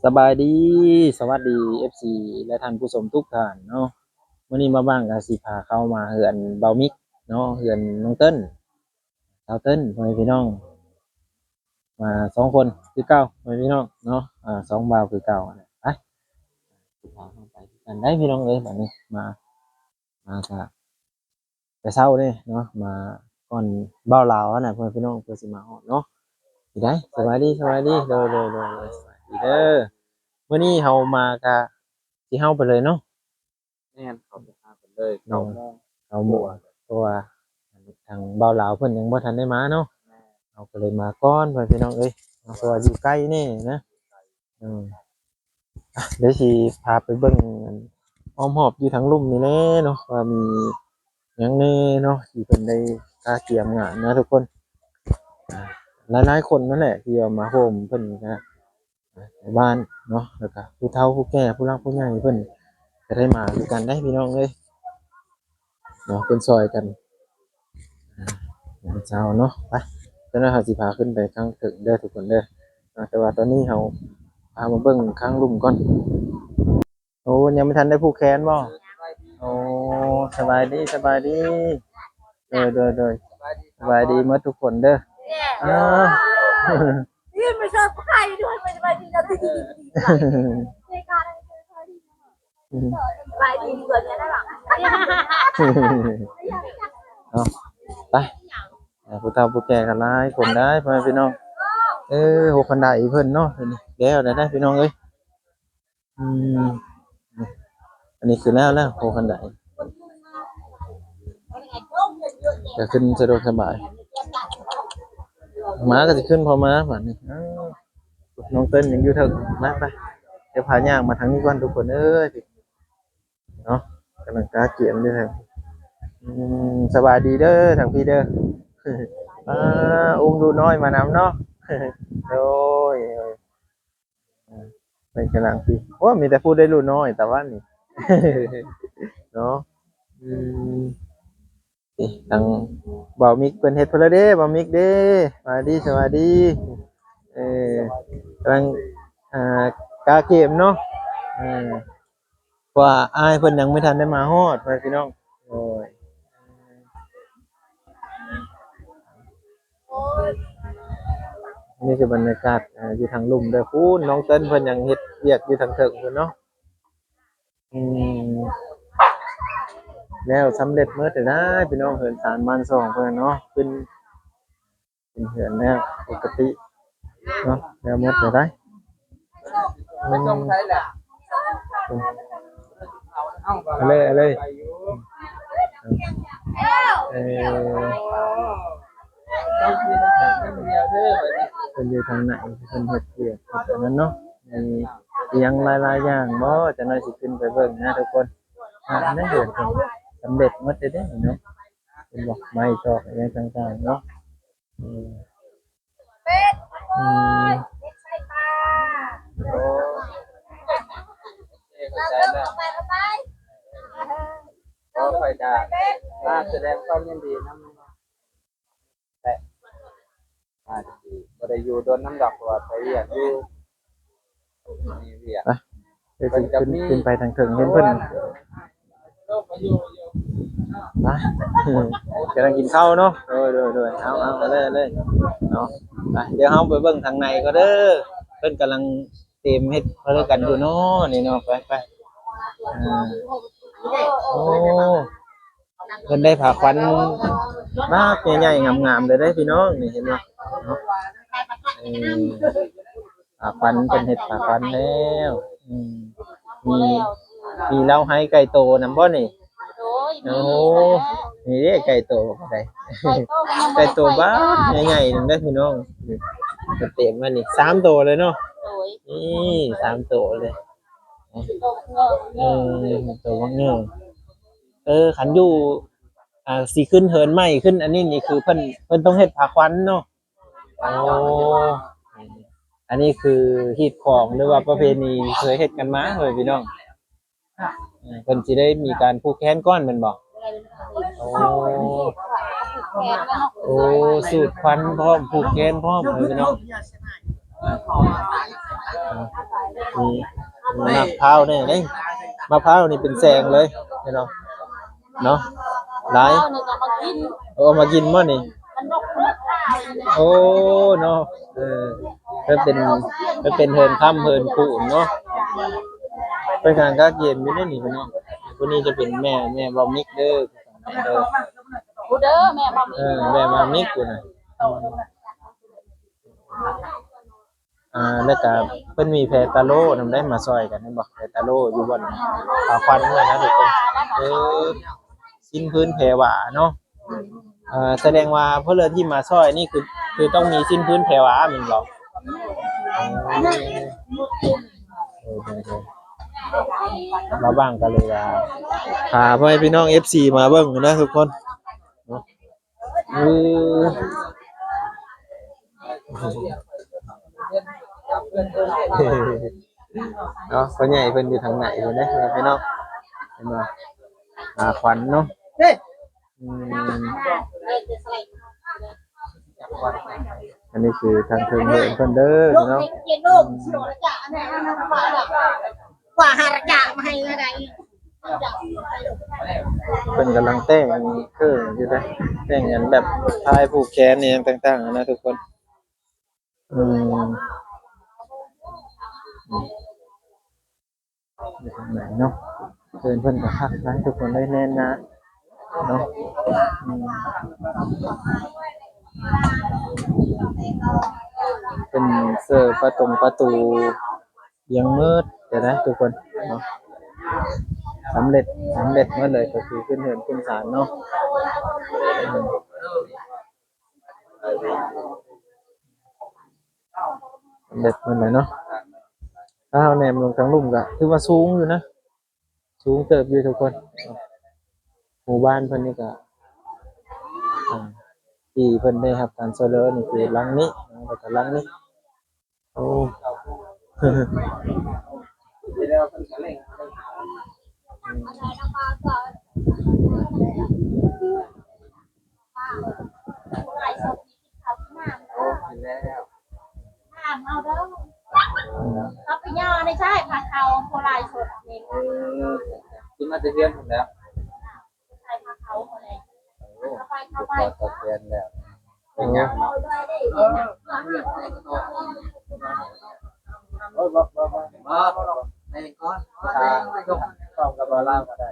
ສະບາຍດີ ສະຫວັດດີ ເອັຟຊີ ແລະ ທ່ານຜູ້ຊົມທຸກທ່ານເນາະ. ມື້ນີ້ມາບ້ານກໍຊິພາເຂົ້າມາເຮືອນບ່າວມິກເນາະ, ເຮືອນນ້ອງເຕີນ ສາວເຕີນ ພໍ່ແມ່ພີ່ນ້ອງ ມາສອງຄົນຄືເກົ່າ ພໍ່ແມ່ພີ່ນ້ອງເນາະ. ອ່າ ສອງບ່າວຄືເກົ່າ. ໄປ ຊິພາເຂົ້າໄປກັນໄດ໋ ພີ່ນ້ອງເອີຍ. ບັດນີ້ມາ ມາກະ ແຕ່ເຊົ້າເດ້ເນາະ, ມາກ່ອນບ່າວລາວຫັ້ນນະ ພໍ່ແມ່ພີ່ນ້ອງ ເພື່ອຊິມາຮອດເນາະ. ຊິໄດ້ ສະບາຍດີ ສະບາຍດີ ໂດຍ ໂດຍ ໂດຍ ໂດຍ ສະບາຍດີເດີ. ມື້ນີ້ເຮົາມາກະຊິເຮົາໄປເລີຍເນາະ. ແມ່ນ ເຂົ້າໄປຫາເພິ່ນເລີຍ ເກົ້າໂມງ ເກົ້າໂມງ ເພາະວ່າທາງບ່າວລາວເພິ່ນຍັງບໍ່ທັນໄດ້ມາເນາະ. ແມ່ນ ເຮົາກໍເລີຍມາກ່ອນ ພໍ່ແມ່ພີ່ນ້ອງເອີຍເນາະ, ເພາະວ່າຢູ່ໃກ້ແດ່ນະ. ເອີ ອ່ະ ດຽວຊິພາໄປເບິ່ງອ້ອມຮອບຢູ່ທາງລຸ່ມນີ້ແຫຼະເນາະ ວ່າມີຫຍັງແດ່ເນາະ ທີ່ເພິ່ນໄດ້ກະກຽມງານນະທຸກຄົນ. ອ່າ ຫຼາຍໆຄົນນັ້ນແຫຼະທີ່ວ່າມາໂຮມເພິ່ນນະ ໃນບ້ານເນາະ, ແລ້ວກະຜູ້ເຖົ້າຜູ້ແກ່ ຜູ້ຫຼັກຜູ້ໃຫຍ່ເພິ່ນກະໄດ້ມາຄືກັນໄດ໋ ພີ່ນ້ອງເອີຍ. ເນາະ ເພິ່ນຊ່ອຍກັນ ອ່າ ຍາມເຊົ້າເນາະ. ໄປ ຈັກໜ້ອຍເຮົາຊິພາຂຶ້ນໄປຂ້າງເທິງເດີທຸກຄົນເດີ. ອ່າ ແຕ່ວ່າຕອນນີ້ເຮົາພາມາເບິ່ງຂ້າງລຸ່ມກ່ອນ. ໂອ້ ຍັງບໍ່ທັນໄດ້ຜູກແຂນບໍ່? ໂອ້ ສະບາຍດີ ສະບາຍດີ ໂດຍ ໂດຍ ໂດຍ ສະບາຍດີໝົດທຸກຄົນເດີ. ອ່າ ອືມ ເນາະ ໄປ ອ່າ ຜູ້ເຖົ້າຜູ້ແກ່ກໍຫຼາຍຄົນໄດ໋ ພໍ່ແມ່ພີ່ນ້ອງ. ເອີ ຫົກຂັ້ນໄດເພິ່ນເນາະ ແລ້ວແລ້ວໄດ໋ ພີ່ນ້ອງເອີຍ. ອືມ ອັນນີ້ຄືແລ້ວແລ້ວ ຫົກຂັ້ນໄດ ກໍຂຶ້ນສະດວກສະບາຍ. ມາກໍຊິຂຶ້ນພໍມາບາດນີ້. ອ້າວ ນ້ອງເຕີນຍັງຢູ່ເທິງ. ມາ ໄປ ດຽວພາຍ່າງມາທາງນີ້ກ່ອນທຸກຄົນເອີຍ ເນາະ. ກຳລັງກະກຽມຢູ່ເທິງ. ອືມ ສະບາຍດີເດີ ທາງພີ້ເດີ. ອ່າ ອຸ້ມລູກນ້ອຍມານຳເນາະ. ໂດຍ ເພິ່ນກຳລັງຊິ ໂອ້ ມີແຕ່ຜູ້ໄດ້ລູກນ້ອຍຕາວັນນີ້ ເນາະ. ອືມ ນີ້ທາງບ່າວມິກເພິ່ນເຮັດພຸ້ນລະເດ້ ບ່າວມິກເດ້. ສະບາຍດີ ສະບາຍດີ. ເອີ ກຳລັງ ອ່າ ກະກຽມເນາະ. ເອີ ເພາະວ່າອ້າຍເພິ່ນຍັງບໍ່ທັນໄດ້ມາຮອດ ພໍ່ແມ່ພີ່ນ້ອງ. ໂດຍ ນີ້ຄືບັນຍາກາດ ເອີ ຢູ່ທາງລຸ່ມເດີ. ພຸ້ນ ນ້ອງເຕີນເພິ່ນຍັງເຮັດວຽກຢູ່ທາງເທິງພຸ້ນເນາະ. ອືມ ແລ້ວສຳເລັດໝົດແລ້ວນະ ພີ່ນ້ອງ. ເຮືອນຊານບ້ານຊ່ອງເພິ່ນເນາະ ຂຶ້ນ ເປັນເຮືອນແລ້ວປົກກະຕິເນາະ ແລ້ວໝົດແລ້ວໄດ໋. ອືມ ເອົາເລີຍ ເອົາເລີຍ. ເອີ ເພິ່ນຢູ່ທາງໃນ ເພິ່ນເຮັດວຽກເຮັດອັນນັ້ນເນາະ. ມີອີ່ຫຍັງຫຼາຍໆຢ່າງບໍ່ ຈັກໜ້ອຍຊິຂຶ້ນໄປເບິ່ງນະທຸກຄົນ. ອ່າ ອັນນັ້ນເຮືອນເພິ່ນສຳເລັດໝົດເດ້ເນາະ. ເຫັນບໍ່ ໄມ້ຕອກອີ່ຫຍັງຕ່າງໆເນາະ. ອືມ ອືມ ໂອ້ ຂ້ອຍກະມາສະແດງຄວາມຍິນດີນຳ ແຕ່ອາດຊິບໍ່ໄດ້ຢູ່ດົນນຳດອກ ເພາະວ່າໄປວຽກຢູ່ ມີວຽກ. ໄປ ເພິ່ນຊິຂຶ້ນ ເພິ່ນກໍມີ ຂຶ້ນໄປທາງເທິງ ເຫັນເພິ່ນ ມາ ກຳລັງກິນເຂົ້າເນາະ. ໂດຍ ໂດຍ ໂດຍ ເອົາ ເອົາ ເອົາເລີຍ ເອົາເລີຍເນາະ. ໄປ ດຽວເຮົາໄປເບິ່ງທາງໃນກ່ອນເດີ ເພິ່ນກຳລັງຕຽມເຮັດເພື່ອກັນຢູ່ເນາະ ນີ້ເນາະ. ໄປ ໄປ ອ່າ ໂອ້ ເພິ່ນໄດ້ຜ້າຂວັນບັກໃຫຍ່ໆງາມໆເລີຍເດ້ພີ່ນ້ອງ ນີ້ເຫັນບໍ່ເນາະ. ເອີ ຜ້າຂວັນ ເພິ່ນເຮັດຜ້າຂວັນແລ້ວ. ອືມ ມີ ມີເລົ້າໄຮ່ໄກ່ໂຕນຳບໍ່ນີ້? ໂດຍ ໂອ້ ມີເດ້ໄກ່ໂຕກໍໄດ້ ໄກ່ໂຕກໍຍັງບໍ່ໄດ້ ໄກ່ໂຕບັກໃຫຍ່ໆໜຶ່ງເດ້ພີ່ນ້ອງ. ນີ້ ເພິ່ນຕຽມໄວ້ນີ້ ສາມໂຕເລີຍເນາະ. ໂດຍ ນີ້ສາມໂຕເລີຍ. ເອີ ໂຕບັກໃຫຍ່. ເອີ ຄັນຢູ່ ອ່າ ຊິຂຶ້ນເຮືອນໃໝ່ ຂຶ້ນອັນນີ້ນີ້ ຄືເພິ່ນ ເພິ່ນຕ້ອງເຮັດຜ້າຂວັນເນາະ. ໂອ້ ອັນນີ້ຄືຮີດຄອງ ຫຼືວ່າປະເພນີເຄີຍເຮັດກັນມາເລີຍພີ່ນ້ອງ. ເອີ ເພິ່ນຊິໄດ້ມີການຜູກແຂນກ່ອນແມ່ນບໍ່? ໂອ້ ໂອ້ ສູດຄວັນພ້ອມ ຜູກແຂນພ້ອມເລີຍພີ່ນ້ອງ. ມີ ມີໝາກພ້າວແດ່ເດ້ ໝາກພ້າວນີ້ເປັນແສງເລີຍພີ່ນ້ອງເນາະ ຫຼາຍ ເອົາມາກິນບໍ່ນີ້? ໂອ້ເນາະ ເອີ ເພິ່ນເປັນ ເພິ່ນເປັນເຮືອນຄ້ຳເຮືອນຄູນເນາະ ເພິ່ນກຳລັງກະກຽມຢູ່ເດ້ນີ້ພີ່ນ້ອງ ຜູ້ນີ້ຈະເປັນແມ່ ແມ່ບ່າວມິກເດີ ເດີ ຜູ້ເດີແມ່ບ່າວມິກ ເອີ ແມ່ບ່າວມິກພຸ້ນນະ. ອ່າ ແລ້ວກະເພິ່ນມີແພຕາໂລ່ນຳໄດ້ມາຊ່ອຍກັນ ເຫັນບໍ່ ແພຕາໂລ່ຢູ່ບ່ອນຜາຂວັນຫັ້ນນະທຸກຄົນ ເອີ ຊີ້ນພື້ນແພຫວາເນາະ ເອີ ສະແດງວ່າເພິ່ນເລີຍທີ່ມາຊ່ອຍນີ້ຄື ຄືຕ້ອງມີຊີ້ນພື້ນແພຫວາແມ່ນບໍ່? ເອີ ເອີ ເອີ ມາບັງກັນເລີຍວ່າ ພາພໍ່ແມ່ພີ່ນ້ອງເອັຟຊີມາເບິ່ງນະທຸກຄົນເນາະ. ເອີ ເນາະ ພໍ່ໃຫຍ່ເພິ່ນຢູ່ທາງໃນພຸ້ນເດ້ພີ່ນ້ອງ ເຫັນບໍ່ ອາ ຂວັນເນາະ ອືມ ອັນນີ້ຄືທາງເທິງເຮືອນເພິ່ນເດີພີ່ນ້ອງ ອືມ. ກວ່າຫາຈະມາໃຫ້ເທົ່າໃດ ເພິ່ນກຳລັງແຕ່ງເຄື່ອງຢູ່ເດ້ ແຕ່ງອັນແບບພາຍຜູກແຂນອີ່ຫຍັງຕ່າງໆຫັ້ນນະທຸກຄົນ ອືມ ຢູ່ທາງໃນເນາະ ເຮືອນເພິ່ນກະຄັກຫຼາຍທຸກຄົນເລີຍ ແໜ້ນໜາເນາະ ອືມ ເປັນເສີປະຕົງປະຕູ ຍັງໝົດແຕ່ໃດທຸກຄົນເນາະ ສຳເລັດ ສຳເລັດໝົດເລີຍ ກໍຄືຂຶ້ນເຮືອນຂຶ້ນຊານເນາະ ອືມ ສຳເລັດໝົດເລີຍເນາະ ຖ້າເຮົາແນມລົງທາງລຸ່ມກໍຖືວ່າສູງຢູ່ນະ ສູງເຕີບຢູ່ທຸກຄົນ ໝູ່ບ້ານເພິ່ນນີ້ກໍ ອ່າ ທີ່ເພິ່ນໄດ້ຮັບການຊ່ວຍເຫຼືອນີ້ຄືຫຼັງນີ້ ແລ້ວກໍຫຼັງນີ້ ໂອ້ ໂອ້ ກິນແລ້ວ ຖາມເອົາເດີ ເຂົາໄປຍ່າໃນຊາຍພາເຂົາ ຜູ້ຫຼາຍສົດນີ້ ເອີ ກິນມາແຕ່ເຮືອນພຸ້ນແຫຼະ ຊາຍພາເຂົາພຸ້ນແຫຼະ ໂອ້ ເຂົ້າໄປ ເຂົ້າໄປ ຕອບແທນແລ້ວ ເປັນຫຍັງເນາະ ໂອ້ຍ ບໍ່ ບໍ່ ບໍ່ ບໍ່ ແມ່ນກ່ອນ ຖ້າຕ້ອງກັບບ່າວລາວກໍໄດ້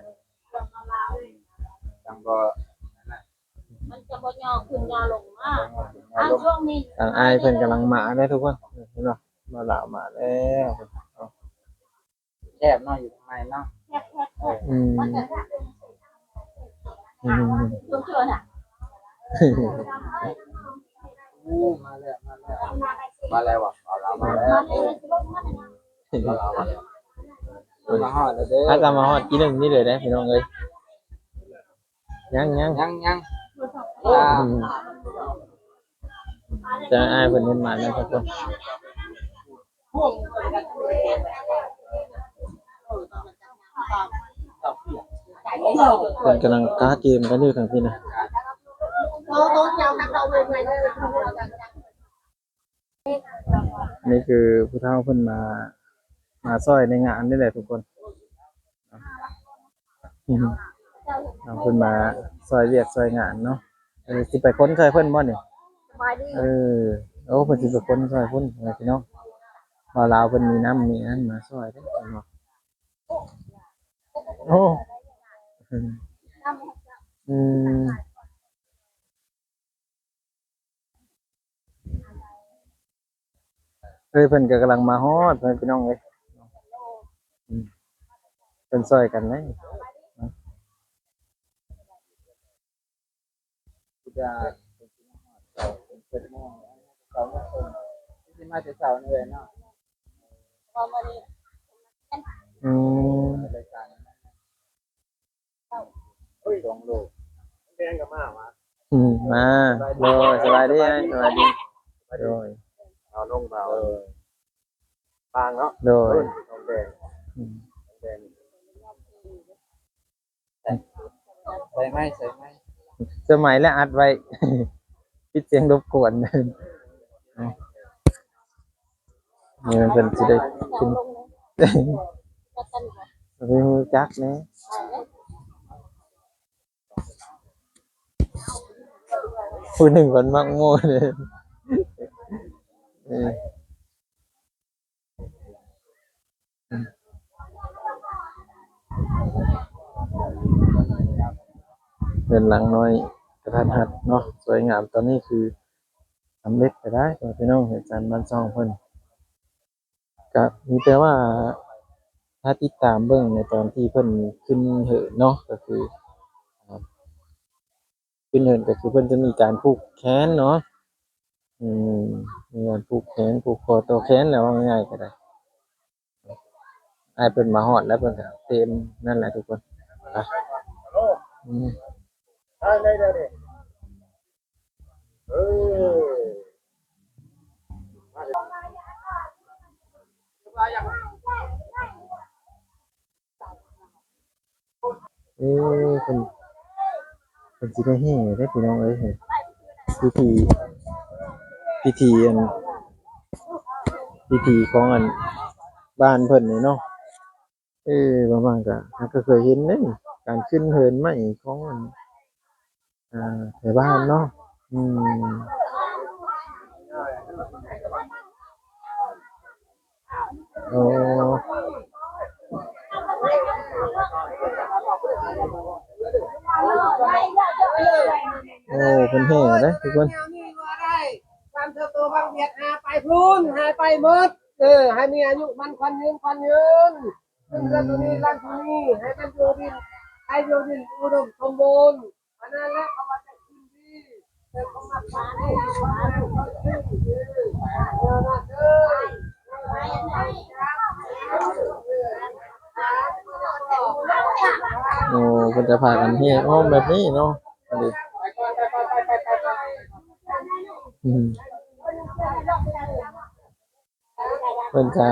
ຈັ່ງບໍ່ ມັນຈະບໍ່ຍໍຂຶ້ນຍໍລົງມາ ເອົາ ຊ່ວງນີ້ ທາງອ້າຍເພິ່ນກຳລັງມາເດ້ທຸກຄົນ ເຫັນບໍ່ ມາລາວມາແລ້ວ ແຄບເນາະ ຢູ່ທາງໃນເນາະ ອືມ ອືມ ໂອ້ ມາແລ້ວ ມາແລ້ວ ມາແລ້ວ ມາແລ້ວ ມາແລ້ວ ມາຮອດແລ້ວເດີ ຖ້າກະມາຮອດທີໜຶ່ງນີ້ເລີຍເດ້ພີ່ນ້ອງເອີຍ. ຍັງ ຍັງ ຍັງ ຍັງ ອືມ ຈະອ້າຍເພິ່ນເຮັດມາແລ້ວທຸກຄົນ ເພິ່ນກຳລັງກາເກມກັນຢູ່ທາງພີ້ນະ. ນີ້ຄືຜູ້ເຖົ້າເພິ່ນມາ ມາຊ່ອຍໃນງານນີ້ແຫຼະທຸກຄົນ ເພິ່ນມາຊ່ອຍວຽກຊ່ອຍງານເນາະ. ເອີ ຊິໄປຂົນຊ່ອຍເພິ່ນບໍ່ນີ້? ສະບາຍດີ ເອີ ໂອ້ ເພິ່ນຊິໄປຂົນຊ່ອຍພຸ້ນ ພີ່ນ້ອງ ວ່າລາວເພິ່ນມີນ້ຳມີອັນນັ້ນມາຊ່ອຍເດ້ເນາະ. ໂອ້ ອືມ ເອີ ເພິ່ນກໍກຳລັງມາຮອດ ພີ່ນ້ອງເອີຍ ອືມ ເພິ່ນຊ່ອຍກັນເດ້. ອືມ ອືມ ມາ ໂດຍ ສະບາຍດີອ້າຍ ສະບາຍດີ ໂດຍ ເອົາລົງມາ ເອີ ບາງເນາະ ໂດຍ ອືມ ໃສ່ໄມ້ ໃສ່ໄມ້ ເສື້ອໄໝແລ້ວອັດໄວ້ ປິດສຽງລົບກວນ. ນີ້ເພິ່ນຊິໄດ້ຂຶ້ນ ບໍ່ຮູ້ຈັກແດ່ ຜູ້ໜຶ່ງເພິ່ນມັກໂມ້ເດ້ ເອີ ເຮືອນຫຼັງນ້ອຍກະທັນຫັດເນາະ ສວຍງາມ ຕອນນີ້ຄືສຳເລັດໄປໄດ້ ພີ່ນ້ອງ ເຮືອນຊານບ້ານຊ່ອງເພິ່ນ ກະມີແຕ່ວ່າຖ້າຕິດຕາມເບິ່ງໃນຕອນທີ່ເພິ່ນຂຶ້ນເຫີນເນາະ ກະຄື ອ່າ ຂຶ້ນເຫີນກະຄືເພິ່ນຈະມີການຜູກແຂນເນາະ ອືມ ມີການຜູກແຂນ ຜູກຂໍ້ຕໍ່ແຂນແຫຼະ ເວົ້າງ່າຍໆກະໄດ້ ອ້າຍເພິ່ນມາຮອດແລ້ວ ເພິ່ນກະເຕັມນັ້ນແຫຼະທຸກຄົນ ໄປ ອືມ ເອີ ເພິ່ນ ເພິ່ນຊິໄດ້ແຫ່ເດ້ພີ່ນ້ອງເອີຍ ພິທີ ພິທີອັນ ພິທີຂອງອັນບ້ານເພິ່ນນີ້ເນາະ ເອີ ບາງໆກະ ເຮົາກະເຄີຍເຫັນເດ້ ການຂຶ້ນເຫີນໄມ້ຂອງອັນ ອ່າ ແຖວບ້ານເນາະ ອືມ ໂອ້ ໂອ້ ເພິ່ນແຫ່ເດ້ທຸກຄົນ ການເຕີບໂຕບາງວຽດ ຫາໄປພຸ້ນ ຫາໄປໝົດ ເອີ ໃຫ້ມີອາຍຸໝັ້ນຂວັນຍືນ ຂວັນຍືນ ເຮືອນໂຕນີ້ຫຼັງໂຕນີ້ ໃຫ້ມັນຢູ່ດີ ໃຫ້ຢູ່ດີ ອຸດົມສົມບູນ ອັນນັ້ນແຫຼະເຂົາວ່າຈະຂຶ້ນດີ ແຕ່ເຂົາມັກມາໃຫ້ ໂອ້ ເພິ່ນຈະພາກັນແຫ່ອ້ອມແບບນີ້ເນາະ ອັນນີ້ ອືມ ເພິ່ນຈະ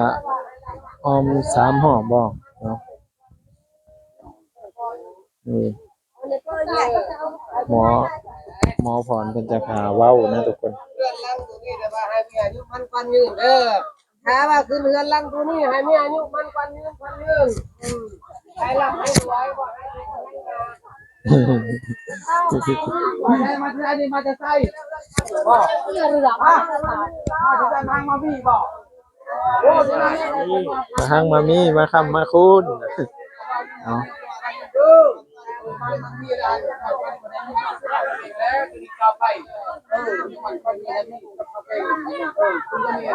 ອ້ອມສາມຮອບບໍ່ເນາະ ນີ້ ໝໍ ໝໍພອນເພິ່ນຈະພາເວົ້ານະທຸກຄົນ ເຮືອນຫຼັງໂຕນີ້ແຕ່ວ່າໃຫ້ມີອາຍຸໝັ້ນຂວັນຍືນເດີ ຖ້າວ່າຂຶ້ນເຮືອນຫຼັງໂຕນີ້ໃຫ້ມີອາຍຸໝັ້ນຂວັນຍືນ ຂວັນຍືນ ອືມ ໃຫ້ລ່ຳໃຫ້ລວຍ ບໍ່ໃຫ້ມີ ມາແຕ່ໃສ ມາແຕ່ໃສ ບໍ່ ມາແຕ່ໃສ ມາ ມາມີບໍ່ ມາຮັ່ງມາມີ ມາຄ້ຳມາຄູນ ເອົາ ເອີ ມີແຕ່ຫາງໃຫ້ມີ ເອີ ມີແຕ່ຫາງໃຫ້ມີ ລູກ ເອີ ໃຫ້ມ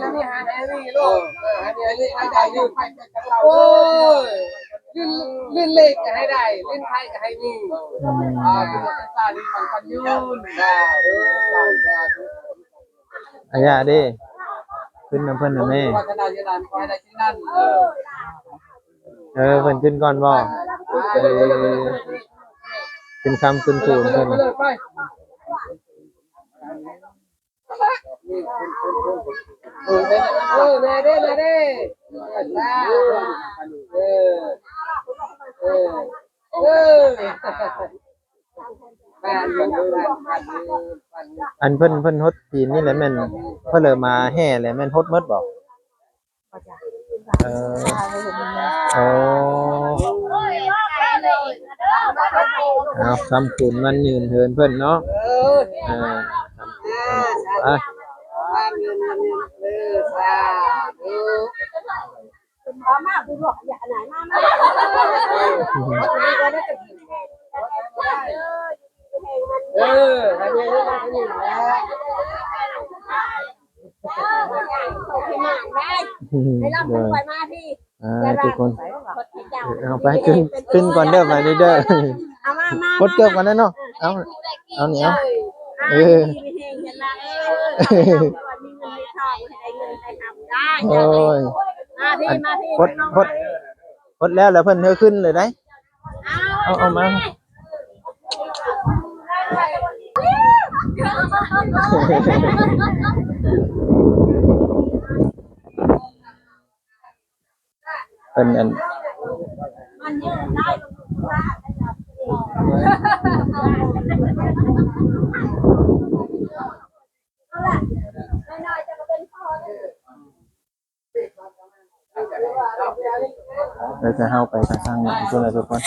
ີ ໃຫ້ມີ ໃຫ້ໄດ້ຢູ່ ໂອ້ຍ ຫຼິ້ນ ຫຼິ້ນເລກກະໃຫ້ໄດ້ ຫຼິ້ນໄພກະໃຫ້ມີ ອືມ ອ່າ ຢູ່ກັບຕາລີມັນກັນຍືນ ສາທຸ ສາທຸ ອາຍາເດ້ ຂຶ້ນນຳເພິ່ນນະແມ່ ເອີ ເພິ່ນຂຶ້ນກ່ອນບໍ່ ເອີ ຂຶ້ນຄ້ຳຂຶ້ນຄູນເພິ່ນ ເອີ ແມ່ເດ້ ແມ່ເດ້ ເອີ ເອີ ເອີ. ອັນເພິ່ນ ເພິ່ນຫົດຕີນນີ້ແຫຼະແມ່ນ ເພິ່ນເລີມາແຫ່ແຫຼະແມ່ນຫົດໝົດບໍ່? ເອີ ໂອ້ ເອົາ ຄ້ຳຄູນໝັ້ນຍືນເຮືອນເພິ່ນເນາະ ເອີ ເອີ ໄປ ມາ ມາ ມາ ມາ ເອີ ໃຫ້ເພິ່ນມາທາງນີ້ແຫຼະ ໃຫ້ລຳເພິ່ນໄປມາພີ້ ອ່າ ທຸກຄົນ ເອົາໄປ ຂຶ້ນ ຂຶ້ນກ່ອນເດີ ບາດນີ້ເດີ ເອົາມາ ມາ ປົດເກີບກ່ອນເນາະ ເອົາ ເອົານີ້ ເອົາ ເອີ ມີແຮງເຫັນລະ ເອີ ມີເງິນມີທອງ ໃຫ້ໄດ້ເງິນໄດ້ຄຳ ໂອ້ຍ ມາພີ້ ມາພີ້ ປົດ ປົດ ປົດແລ້ວ ແລ້ວເພິ່ນເຮີຂຶ້ນເລີຍໄດ໋ ເອົາ ເອົາມາ ເພິ່ນອັນ ແລ້ວຈະເຮົາໄປທາງ ທາງໃນພຸ້ນລະທຸກຄົນ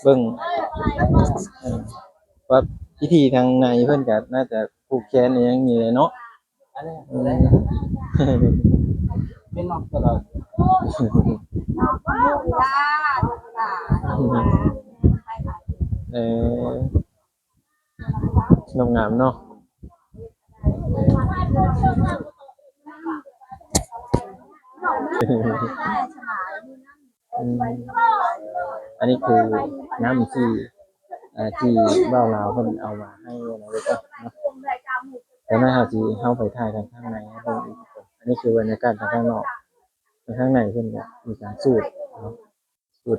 ເບິ່ງ ເອີ ວ່າພິທີທາງໃນເພິ່ນກະໜ້າຈະຜູກແຂນອີ່ຫຍັງນີ້ແຫຼະເນາະ. ເປັນນອກຕະຫຼອດ ເອີ ງາມໆເນາະ. ອືມ ອັນນີ້ຄືນ້ຳທີ່ ເອີ ທີ່ບ່າວລາວເພິ່ນເອົາມາໃຫ້ນະເດີເນາະ. ແຕ່ວ່າເຮົາຊິ ເຮົາໄປຖ່າຍທາງ ທາງໃນໃຫ້ເບິ່ງອີກ. ອັນນີ້ຄືບັນຍາກາດທາງຂ້າງນອກ. ທາງໃນເພິ່ນກະມີການສູດເນາະ ສູດ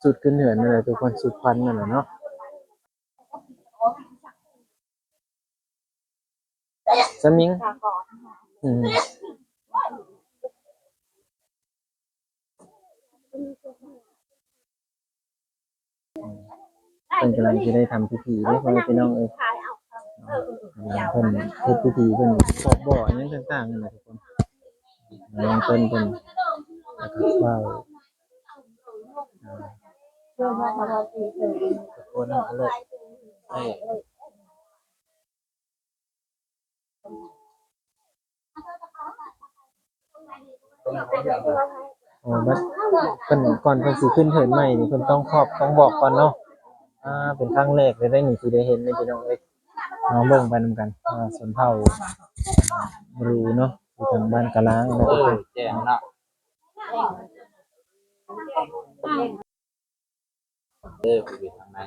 ສູດຂຶ້ນເຮືອນນັ້ນແຫຼະທຸກຄົນ ສູດຄວັນນັ້ນແຫຼະເນາະ. ສະມິງ ອືມ ເພິ່ນກຳລັງຊິໄດ້ທຳພິທີເດ້ ພໍ່ແມ່ພີ່ນ້ອງເອີຍ. ເພິ່ນເຮັດພິທີ ເພິ່ນຟອກບໍ່ອີ່ຫຍັງຕ່າງໆນັ້ນແຫຼະທຸກຄົນ. ນ້ອງເພິ່ນ ເພິ່ນ ແລ້ວກະເວົ້າ ໂອ້ ບັດເພິ່ນ ກ່ອນເພິ່ນຊິຂຶ້ນເຮືອນໃໝ່ນີ້ ເພິ່ນຕ້ອງຂອບ ຕ້ອງບອກກ່ອນເນາະ. ອ່າ ເປັນຄັ້ງແລກເລີຍເດ້ນີ້ ທີ່ໄດ້ເຫັນນີ້ພີ່ນ້ອງເອີຍ. ມາເບິ່ງໄປນຳກັນ ອ່າ ຊົນເຜົ່າບຣູເນາະ ຢູ່ທາງບ້ານກະລາງເນາະ. ເອີ ແຈ້ງເນາະ. ເອີ ໄປທາງໃນ.